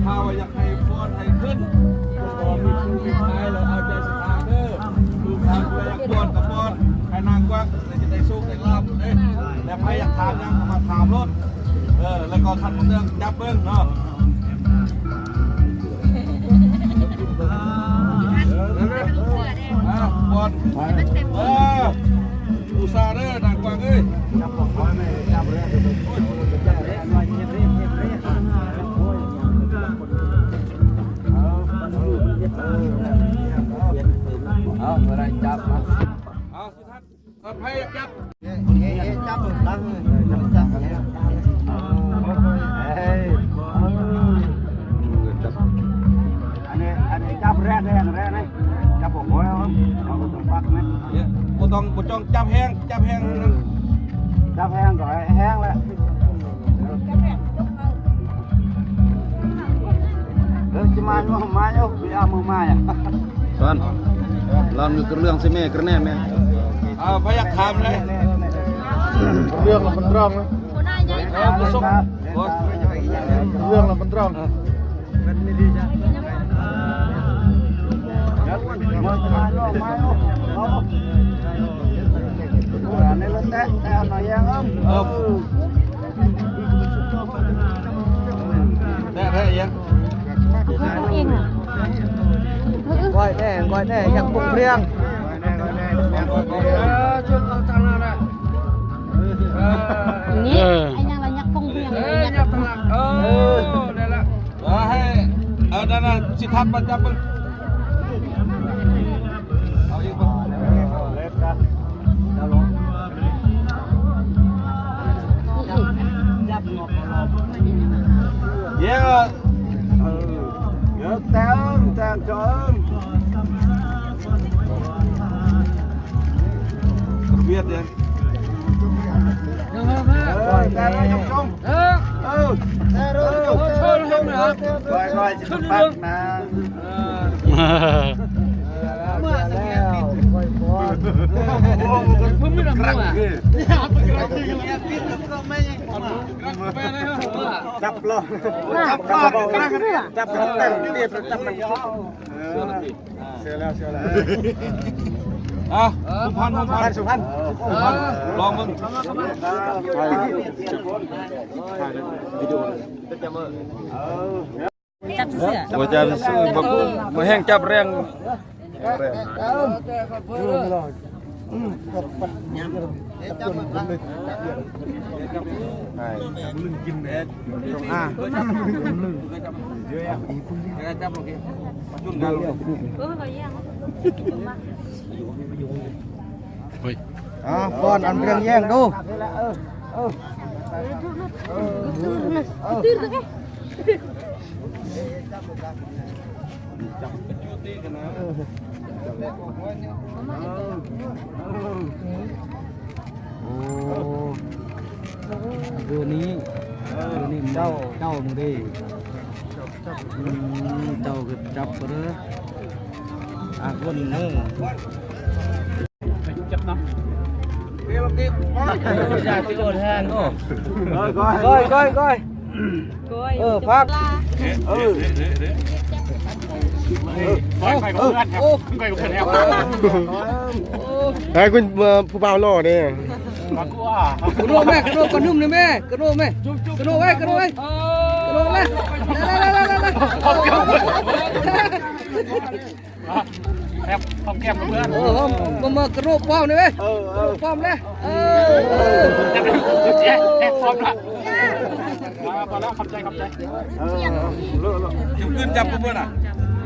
ຖ້າວ່າຢາກໃຫ້ຟ້ອນໃຫ້ຂຶ້ນ ບໍ່ມີຜູ້ມີຂາຍແລ້ວ ເອົາໃຈສະຖາເດີ ລູກຫຼານຜູ້ໃດຢາກຟ້ອນກໍຟ້ອນ ໃຫ້ນາງກວັກ ແລ້ວຈະໄດ້ໂຊກໄດ້ລາບເດ້ ແລ້ວໃຜຢາກຖາມຫຍັງກໍມາຖາມໂລດ ເອີ ແລ້ວກໍຄັນເລື່ອງຈັບເບິ່ງເນາະ ອ່າ ປ້ອນ ເອີ ອຸດສາເດີນາງກວາງເອີຍ ຈັບບໍ່ຄ່ອຍແມ່ນຈັບແຮງ ຈັບແຮງ ເອົາ ເອົາ ບໍ່ໄດ້ຈັບນະ ເອົາ ສຸທັດ ເອີ ໃຜຈັບ ເອີ ຈັບຫຼັງ ຈັບ ເອີ ເອີ ຈັບ ອັນນີ້ ອັນນີ້ຈັບແຮງ ແຮງ ແຮງນີ້ ຈັບບໍ່ຄ່ອຍເອົາ ເອົາບໍ່ຕ້ອງປັກນະ ບໍ່ຕ້ອງ ບໍ່ຕ້ອງຈັບແຮງ ຈັບແຮງນັ້ນ ຈັບແຮງກໍໃຫ້ແຮງແຫຼະ ເອີ ຊິມາຢູ່ ມາຢູ່ ຊິເອົາມືມາ ສອນ ລາວມີເລື່ອງຊິແມ່ກະແນນແມ່ ເອົາ ໃຜຢາກຖາມເລີຍ ເລື່ອງລະມັນຕຣອງນະ ເອີ ປະສົບ ເລື່ອງລະມັນຕຣອງ ເອີ ແຕະແທ້ອີຫຍັງ ເອົາເອງອະ ກ້ອຍແທ້ ກ້ອຍແທ້ ຢາກປົງເພງ ເອີ ຈຸດເອົາທາງນັ້ນແຫຼະ ເອີ ນີ້ ເອີ ໄອ້ຫຍັງລະ ຍັກປົງເພງ ເອີ ຍັກທາງນັ້ນ ເອີ ໄດ້ລະ ເອີ ໃຫ້ ເອີ ນັ້ນນະ ຊິທັດມາຈັບເບິ່ງ ເອົາອີກບໍ່ ເອີ ເລັດນະ ເອີ ເອີ ແຕ່ງ ແຕ່ງ ເອີ ວຽດເດ້ ເອີ ແຕ່ງ ເອີ ເອີ ແຕ່ງ ເອີ ໄວໆ ຊິປັກນະ ເອີ ເອີ ມາແລ້ວ ຄ່ອຍຟ້ອນ ໂອ້ ເພິ່ນມີນ້ຳ ຈັບລອ ຈັບລອ ຈັບລອ ແຕ່ງ ເອີ ເຊື່ອແລ້ວ ເຊື່ອແລ້ວ ອ່ະ ສຸພັນ ສຸພັນ ສຸພັນ ສຸພັນ ລອງເບິ່ງ ຖ່າຍວິດີໂອ ຈັບຊື່ໆ ບໍ່ຈັບຊື່ໆ ບໍ່ ບໍ່ແຮງ ຈັບແຮງ ແຮງ ອ່າ ຟ້ອນອັນເລື່ອງແຍ່ງດູ ໂອ້ ເບີນີ້ ເບີນີ້ເຈົ້າ ເຈົ້າມື້ເດ້ ອືມ ເຈົ້າກໍຈັບເດີ້ ອາຄົນເດີ້ ຈັບນຳ ຢ່າຊິໂອດແຮງເນາະ ກ້ອຍ ກ້ອຍ ກ້ອຍ ເອີ ພັກ ເອີ ໄປ ໄປ ໄປ ໄປ ໃຫ້ຄຸນ ເອີ ຜູ້ບ່າວຫຼໍ່ເດ້ ກະໂດດແມ່ ກະໂດດກະນຸ່ມນີ້ແມ່ ກະໂດດແມ່ ກະໂດດໄວ້ ກະໂດດໄວ້ ກະໂດດແມ່ ແຮບ ຫອມແກ້ມເພື່ອນ ເອີ ມາ ມາ ກະໂດດປ້ອມນີ້ເວີຍ ເອີ ກະໂດດປ້ອມແລ້ວ ເອີ ແຮບ ແຮບປ້ອມລະ ພໍແລ້ວ ຂອບໃຈ ຂອບໃຈ ເອີ ເອີ ເອີ ຂຶ້ນຈັບເພື່ອນນະ